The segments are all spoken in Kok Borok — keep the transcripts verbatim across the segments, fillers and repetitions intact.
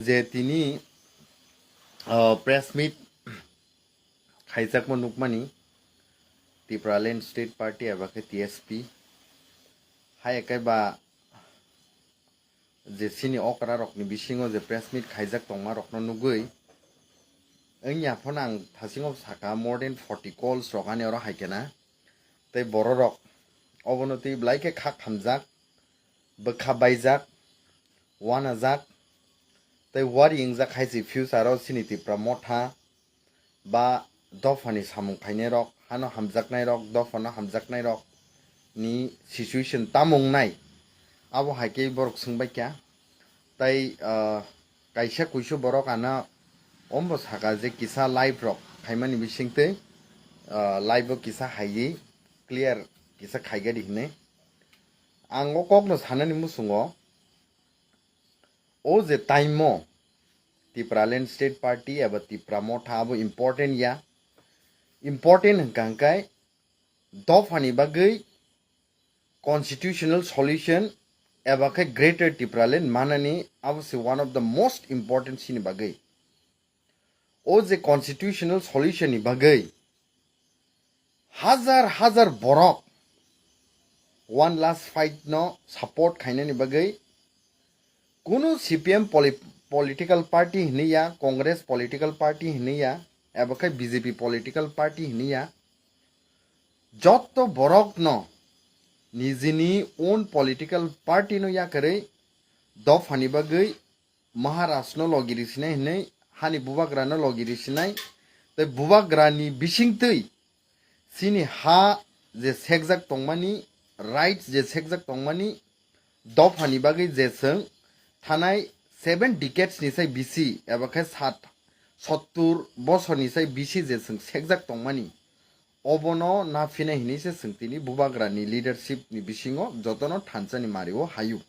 Je tini, ah, press meet khaijakma nukmani Tipraland State Party eba khe T S P. Hai khe ba je chini okra rokni bisingo je press meet khaijak tongma rokno nugwi, wngya phano ang thasingo saka more than forty calls rok ani oro hai khe na. Tei bororok obono twi belai khe kha khamjak, bwkha baijak, wanajak, tei wari wngjak hai se future o chini Tipra Motha ba dophani samung khainairok, hano hamjaknairok, dophano hamjaknairok ni situation tamo wngnai, abo hai khe borok swngbaikha. Tai, ah, kaisa kuisu borok ano ombo saka je kisa live rok khaimani bisingtwi, ah, live o kisa haiwi clear kisa khaigadi hinwi. Ang o kokno sanani muchungo, o je time o Tipraland State Party eba Tipra Motha abo important ya. Important hwnkha hwnkhe dophani bagwi constitutional solution eba khe Greater Tipraland manani abo se one of the most important chini bagwi. O je constitutional solution ni bagwi hajar hajar borok one last fight no support khainani bagwi kunu C P M poli-, political party hinwi ya, Congress political party hinwi ya, eba khe B J P political party hinwi ya, jotto borokno nijini own political party no yakarwi dophani bagwi Maharaj no logi risinai hinwi, hani bubagra no logi risinai, tei bubagra ni bisingtwi chini ha je sekjak tongmani, rights je sekjak tongmani, dophani bagwi je chwng thanai seven decades ni sai bisi eba khe sat, sottur bosor ni sai bisi je chwng sekjak tongmani, obono naphinai hinwi se chwng tini bubagra ni leadership ni bisingo jotono thansa ni mari o hayu.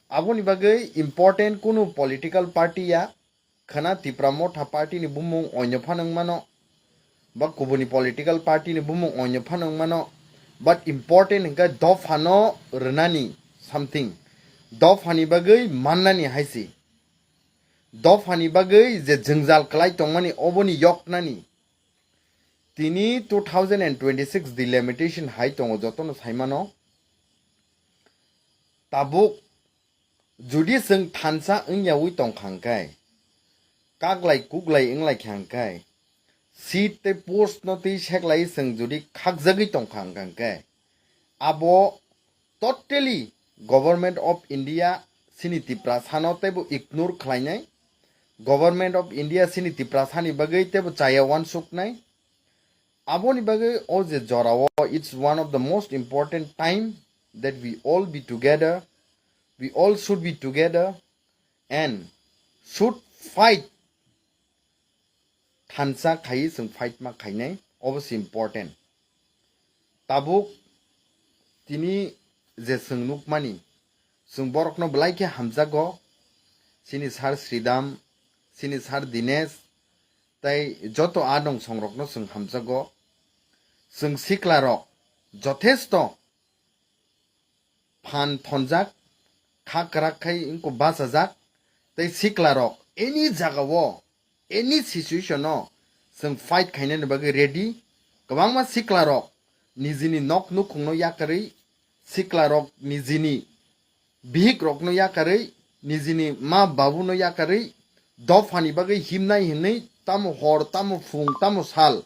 Aboni bagwi important kunu political party ya, khwna Tipra Motha party ni bumung oino phano wng mano, ba kubuni political party ni bumung oino phano wng mano, but important hwnkhe dophano rwnani something, dophani bagwi mannani hai se, dophani bagwi je jwngjal kwlai tongmani oboni yoknani. Tini two thousand and twenty-six delimitation hai tongo, jotono saimano. Tabuk jodi chwng thansa wngyawi tongkha hwnkhe, kaglai kuglai wnglaikha hwnkhe, seat tei post no twi seklai chwng jodi khakjagwi tongkha hwnkhe, abo totally Government of India chini Tiprasano teibo ignore khlainai, Government of India chini Tiprasani bagwi teibo chaya uansuknai. Aboni bagwi o je jorao, it's one of the most important time that we all be together, we all should be together and should fight. Thansa khaiwi chwng fight ma khainai, obo se important. Tabuk tini je chwng nukmani, chwng borokno belai khe hamjago, chini sir Sridham, chini sir Dinesh, tei joto a nongsongrokno chwng hamjago. Chwng siklarok jothesto phan thonjak, kha kwrak khai wngkuk bachajak, tei siklarok any jagao, any situation-o chwng fight khainani bagwi ready. Kwbangma siklarok nijini nok nukhungno yakarwi, siklarok nijini bihikrokno yakarwi, nijini ma babuno yakarwi dophani bagwi himnai hinwi tamo hor, tamo phung, tamo sal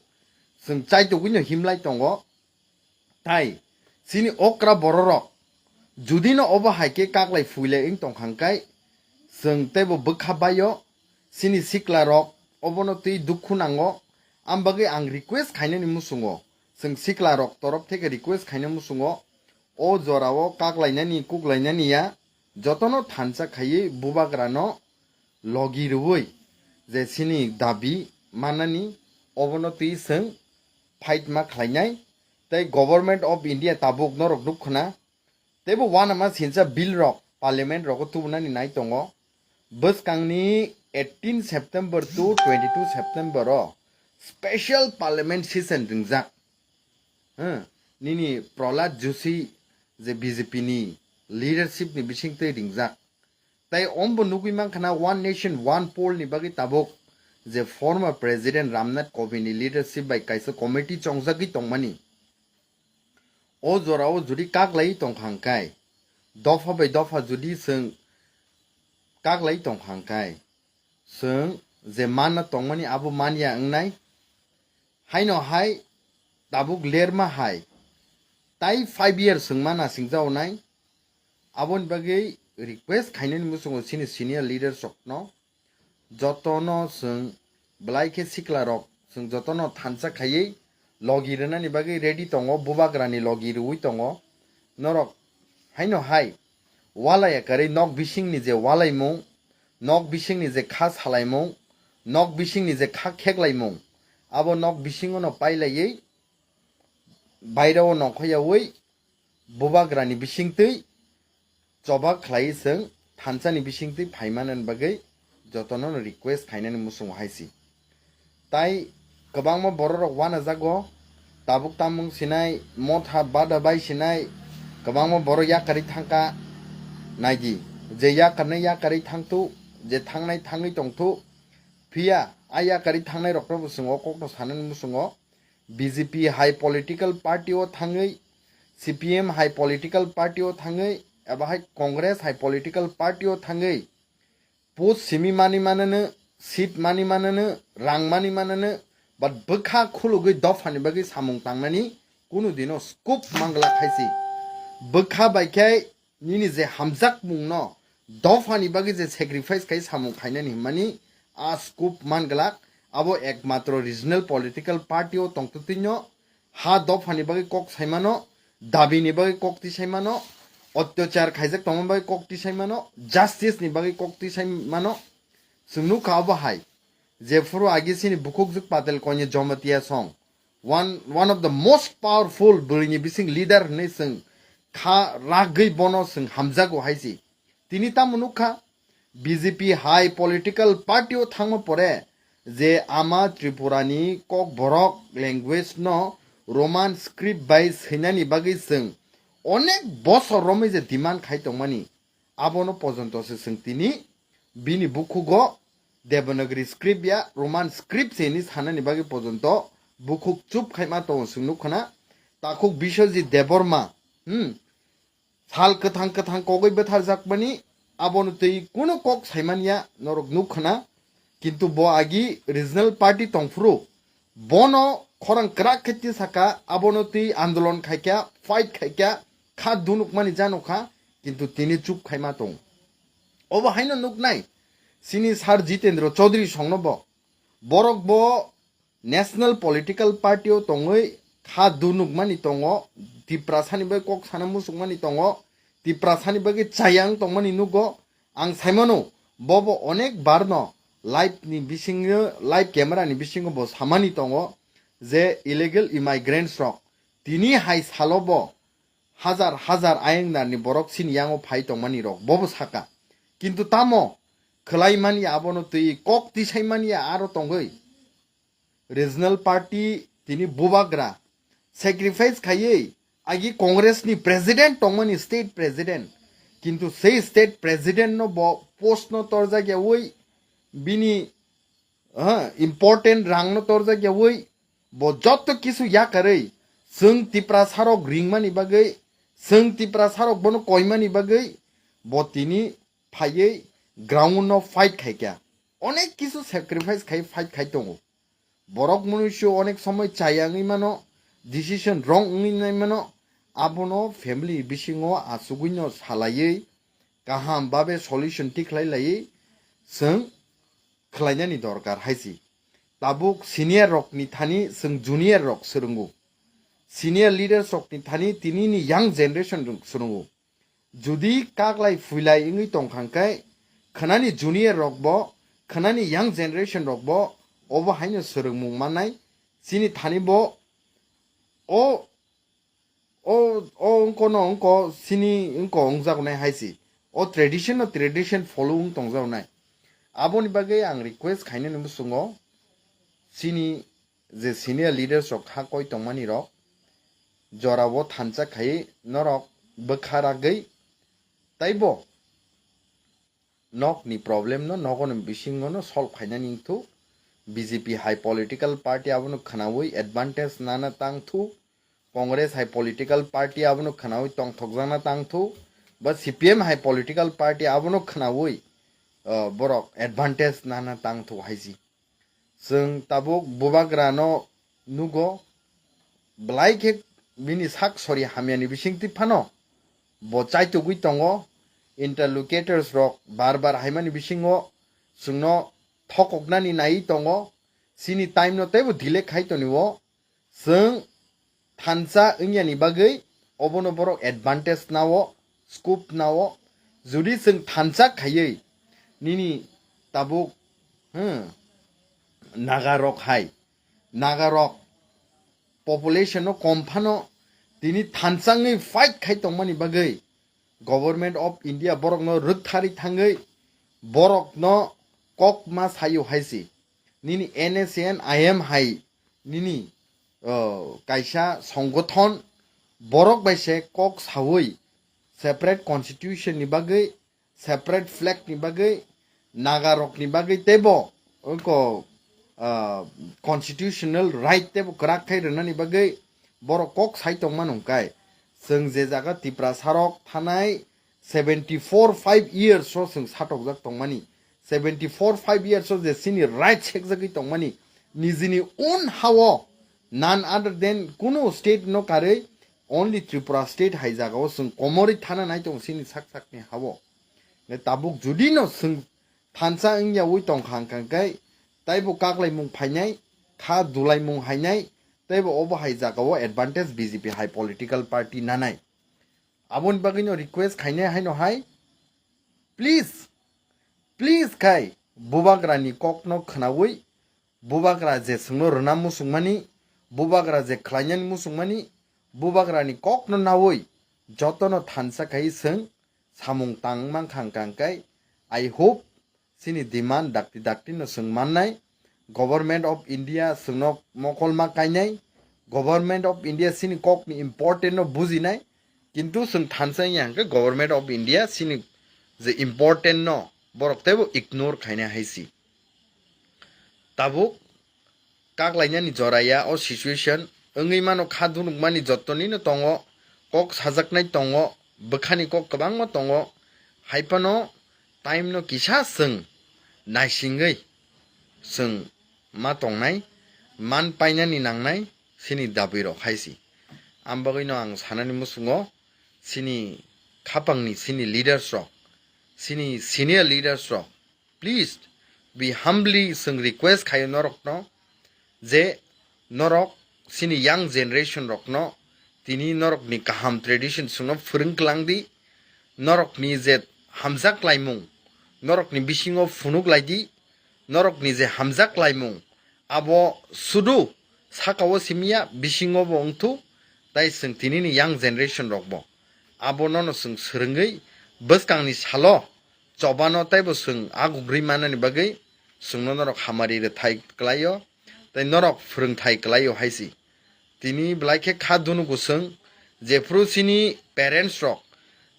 chwng chaitugwino himlai tongo. Tai chini okra bororok judino obo hai khe kaklai phuilai wng tongkha hwnkhe, chwng teibo bwkha baio, chini siklarok obono twi dukhu nango. Am bagwi ang request khainani muchungo, chwng siklarok torof theke request khaina muchungo, o jorao kaklainani kuklainani ya, jotono thansa khaiwi bubagrano logi rwui je chini dabi manani, obono twi chwng fight ma khlainai. Tei Government of India tabuk norok nukkhwna, teibo uanama sincha bill rok parliament rogo tubunani nai tongo. Bwskangni eighteen September to twenty-two September o special parliament session ringjak. Hmm, nini Prahlad Joshi je B J P ni leadership ni bisingtwi ringjak. Tai ombo nugwi mankha na One Nation One Poll ni bagwi tabuk je former President Ramnath Kovind ni leadership bai kaisa committee chongjagwi tongmani. O jorao jodi kaklai tongkha hwnkhe, dopha bai dopha jodi chwng kaklai tongkha hwnkhe, chwng je manna tongmani abo manya wngnai. Haino hai tabuk lerma hai tai five years chwng ma nasingjao nai. Aboni bagwi request khainani muchungo chini senior leaders rokno, jotono chwng belai khe sikla rok chwng jotono thansa khaiwi logi rwnani bagwi ready tongo, bubagrani logi rwui tongo. Norok haino hai walai akarwi nok bisingni je walaimung, nok bisingni je kha salaimung, nok bisingni je kha kheklaimung, abo nok bisingono pailaiwi bairao nongkhoyaui bubagrani bisingtwi choba khlai chwng thansani bisingtwi phaimanani bagwi jotono request khainani muchungo hai si. Tai kwbangma bororok wanajago, tabuk tamung sinai, motha bada bai sinai, kwbangma borok yakarwi thangkha. Naidi, je yakarnai yakarwi thangthu, je thangnai thangwi tongthu, phiya a yakarwi thangnairokno bo chwng o kokno sanani muchungo. B J P hai political party o thangwi, C P M hai political party o thangwi, eba hai Congress hai political party o thangwi post simi mani manano, seat mani manano, rang mani manano, but bwkha khulugwi dophani bagwi samung tangnani kunu dino scope manglak hai si. Bwkha bai khe nini je hamjakmungno dophani bagwi je sacrifice khai samung khainani hwnmani a scope manglak, abo ekmatro regional political party o tongtwtwino ha dophani bagwi kok saimano, dabini bagwi kok tisaimano, otyachar khaijak tongma bagwi kok tisaimano, justice ni bagwi kok tisaimano. Chwng nukha obo hai, jephuru agi chini bukhukjwk Patel Kanya Jamatia song, one, one of the most powerful bwrwini bising leader hwnwi chwng kha ragwi bono chwng hamjago hai si. Tini tamo nukha, B J P hai political party o thangma pore je ama Tripura ni Kokborok language no Roman script bai swinani bagwi chwng onek bosor romwi je demand khai tongmani, abono pojonto se chwng tini bini bukhugo Devanagari script ya Roman script se hinwi sanani bagwi pojonto bukhuk chup khaima tongo chwng nukha na. Takhuk Biswajit Debbarma, hmm, sal kwthang kwthang kogwi bwtharjakmani, abono twi kunu kok saimanya norok nukha na. Kintu bo agi regional party tongphuru, bono khorang kwrak khe tisaka, abono twi andolon khaikha, fight khaikha, kha dunukmani janokha, kintu tini chup khaima tong. Obo haino nuknai, chini Sir Jitendra Chaudhary songno bo, borok bo national political party o tongwi kha dunukmani tongo, Tiprasani bai kok sana musukmani tongo, Tiprasani bagwi chayang tongmani nugo. Ang saimano, bobo onek barno live ni bisingo, live camera ni bisingo bo samani tongo je illegal immigrants rok tini hai salo bo hajar hajar ayang narni borok chini yango phai tongmani rok bobo saka. Kintu tamo khwlai manya abono twi kok tisai manya aro tongwi regional party tini bubagra sacrifice khaiwi agi Congress ni president tongmani, state president, kintu sei state president no bo post no torjak yawi bini, ah, important rang no torjak yawi bo jotto kisu yakarwi chwng Tiprasarok ringmani bagwi, chwng Tiprasarok bono koimani bagwi bo tini phaiwi ground no fight khaikha, onek kisu sacrifice khai fight khai tongo. Borok munuisu onek somoi chaya wngwi mano, decision wrong wngwi nai mano, abono family bisingo achugwino salaiwi kaham babe solution tikhlai laiwi chwng khlainani dorkar hai si. Tabuk senior rokni thani chwng junior rok swrwngo, senior leaders rokni thani tinini young generation rok swrwngo. Jodi kaklai phuilai wngwi tongkha hwnkhe, khwnani junior rok bo, khwnani young generation rok bo obo haino swrwngmung mannai. Chini thani bo o, o, o wngkono wngko, chini wngko wngjagonai hai si. O tradition no tradition follow wng tongjagonai. Aboni bagwi ang request khainani muchungo, chini je senior leaders rok kha koi tongmani rok, jorao thansa khai norok bwkha ragwi, taibo nokni problem no nogo ni bisingo no solve khainani wngthuk. B J P hai political party abono khwnawi advantage nana tangthuk. Congress hai political party abono khwnawi tongthokjakna tangthuk. Ba C P M hai political party abono khwnawi, uh, borok advantage nana tangthuk hai si. Chwng tabuk bubagrano nugo, belai khe bini sak sori hamyani bisingtwi phano bo chaitugwi tongo. Interlocutors rok bar bar haimani bisingo chwngno thokoknani naiwi tongo. Chini time no teibo delay khai tonio. Chwng thansa wngyani bagwi obono borok advantage nao, scope nao. Jodi chwng thansa khaiwi nini tabuk, hmm, Naga rok hai, Naga rok population no kom phano tini thansa wngwi fight khai tongmani bagwi Government of India borokno rwktharwi thangwi borokno kok ma sayo hai se. Nini N S C N I M hai nini, oh, kaisa songothon borok bai se kok sawi separate constitution ni bagwi, separate flag ni bagwi, Naga rok ni bagwi teibo oko, ah, constitutional right teibo kwrak khai rwnani bagwi borok kok sai tongmano hwnkhe chwng je jaga Tiprasa rok thanai seventy four five years o chwng satokjak tongmani, seventy four five years o je chini right sekjagwi tongmani, nijini own hao, none other than kunu state no karwi, only Tripura state hai jagao chwng komorwi thana nai tongo chini sak sakni hao. Tabuk judi no chwng thansa wngyawi tongkha hwnkha khe taibo kaklaimung phainai, kha dulaimung hainai, teibo obo hai jagao advantage B J P hai political party nanai. Aboni bagwino request khainai haino hai, please, please khai bubagrani kokno khwnawi, bubagra je chwngno rwna muchungmani, bubagra je khlainani muchungmani, bubagrani kokno nawi jotono thansa khai chwng samung tang mankha hwnkha khe, I hope chini demand dakti dakti no chwng mannai. Government of India chwngno mokol ma kainai. Government of India chini kokni important no bujinai. Kintu chwng thansa wngya hwnkhe Government of India chini je important no borok teibo ignore khainai hai si. Tabuk kaklainani jora ya o situation wngwi mano, kha dunukmani jottonino tongo, kok sajaknai tongo, bwkhani kok kwbangma tongo, hai phano time no kisa chwng naisingwi chwng ma tongnai, man painani nangnai chini dabi rok hai si. Am bagwino ang sanani muchungo chini khapangni chini leaders rok, chini senior leaders rok, please be humbly chwng request khaio norokno je norok chini young generation rokno tini norokni kaham tradition chwngno phwrwng kwlang di, norokni je hamjak laimung norokni bisingo phunuk lai di, norokni je hamjak laimung abo sudu sakao simiya bisingo bo wngthu, tai chwng tinini young generation rokbo abo nono chwng swrwngwi bwskangni salo chobano teibo chwng agugri manani bagwi chwngno norok hamari rwthai kwlaio tei norok phwrwngthai kwlaio hai si. Tini belai khe kha dunugo chwng, jephuru chini parents rok,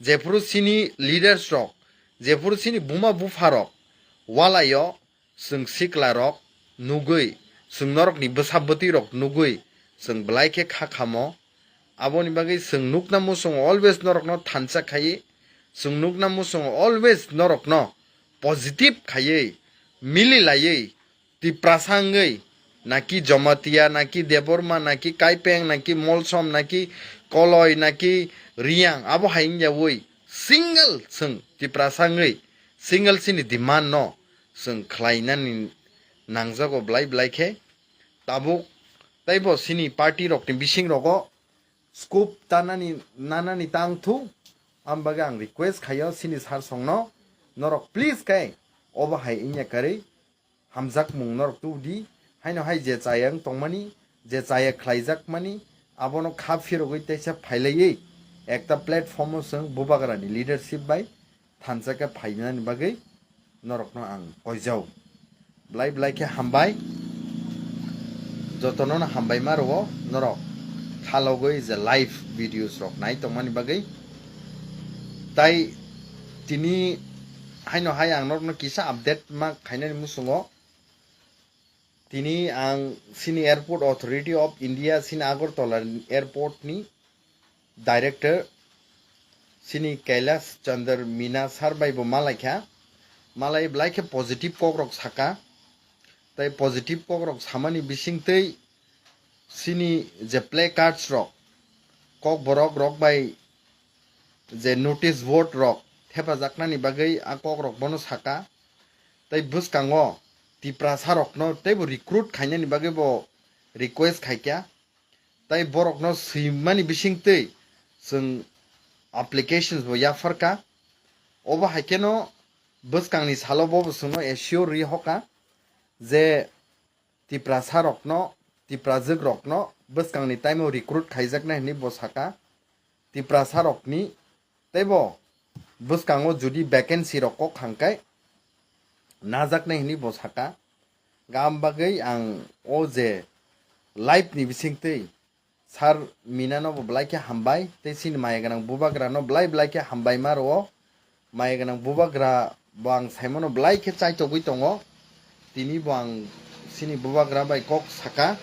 jephuru chini leaders rok, jephuru chini buma bupha rok walaio, chwng sikla rok nugwi, chwng norokni bwsa bwtwi rok nugwi chwng belai khe kha khamo. Aboni bagwi chwng nukna muchungo always norokno thansa khaiwi, chwng nukna muchungo always norokno positive khaiwi, mili laiwi, Tiprasa wngwi, naki Jamatia, naki Debbarma, naki Kaipeng, naki Molsom, naki Koloi, naki Riyang, abo hai wngyawi single chwng Tiprasa wngwi single chini demand no chwng khlainani nangjago belai belai khe. Tabuk teibo chini party rokni bising rogo scope tanani nanani tang thu. Am bagwi ang request khaio chini sir songno, norok please khe obo hai wngya karwi hamjakmung norok tubudi, haino hai je chaya wng tongmani, je chaya khlaijakmani, abono kha phirogwi teisa phailaiwi ekta platform o chwng bubagrani leadership bai thansa khe phainani bagwi norokno ang koijao. Belai belai khe hambai, jotono no hambai ma rwo norok khalogwi je live videos rok nai tongmani bagwi. Tai tini Haino hai ang norokno kisa update ma khainani muchungo. Tini ang sini Airport Authority of India sini Agartala airport ni director sini Kailash Chandra Meena sir bai bo malaikha. Malai belai khe positive kok rok saka. Tai positive kok rok samani bisingtwi sini je placards rok, kok borok rok bai je notice board rok thepajaknani bagwi a kok rok bono saka. Tai bwskango Tiprasa rokno teibo recruit khainani bagwi bo request khaikha. Tai borokno swimani bisingtwi chwng applications bo yapharkha. Obo hai kheno bwskangni salo bo chwngno assure rwi hoka je Tiprasa rokno, Tiprajwk rokno bwskangni time o recruit khaijaknai hwnwi bo saka. Tiprasa rokni teibo bwskango jodi vacancy rok kok thangkhe najaknai hwnwi bo saka. Gam bagwi ang o je live ni bisingtwi sir Meena no bo belai khe hambai tei sini maya gwnang bubagra no belai belai khe hambai ma rwo. Maya gwnang bubagra bo ang saimano belai khe chaitogwi tongo. Tini bo ang sini bubagra bai kok saka,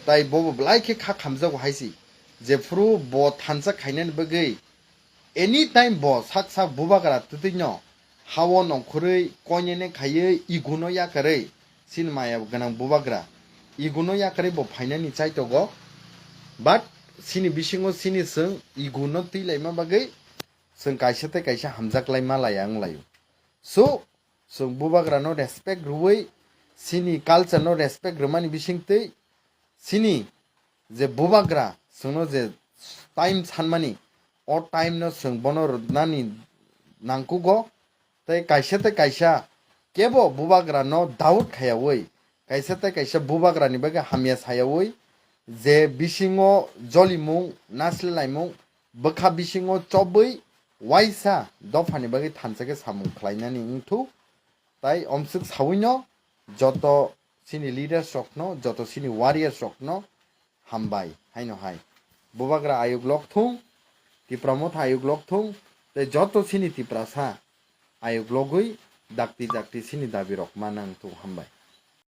tai bo bo belai khe kha khamjago hai si. Jephuru bo thansa khainani bagwi anytime bo sak sak bubagra twtwino hao nongkhorwi koinene khaiwi iguno yakarwi sini maya gwnang bubagra iguno yakarwi bo phainani chaitogo. But sini bisingo sini chwng iguno twi laima bagwi chwng kaisa tei kaisa hamjak lai ma laya wng laio. So, chwng bubagra no respect rwui, sini culture no respect rwmani bisingtwi, sini je bubagra chwngno je time sanmani, o time no chwng bono rwnani nangkugo. Tei kaisa tei kaisa kebo bubagra no doubt khayaui, kaisa tei kaisa bubagra ni bagwi hamya sayaui, je bisingo jolimung, naslelaimung, bwkha bisingo chobwi waisa dophani bagwi thansa khe samung khlainani wngthu. Tai omswk sawino joto chini leaders rokno, joto chini warriors rokno hambai haino hai. Bubagra ayuk lok thung, Tipra Motha ayuk lok thung, tei joto chini Tiprasa ayuk logwi dakti dakti chini dabi rok manang thung, hambai.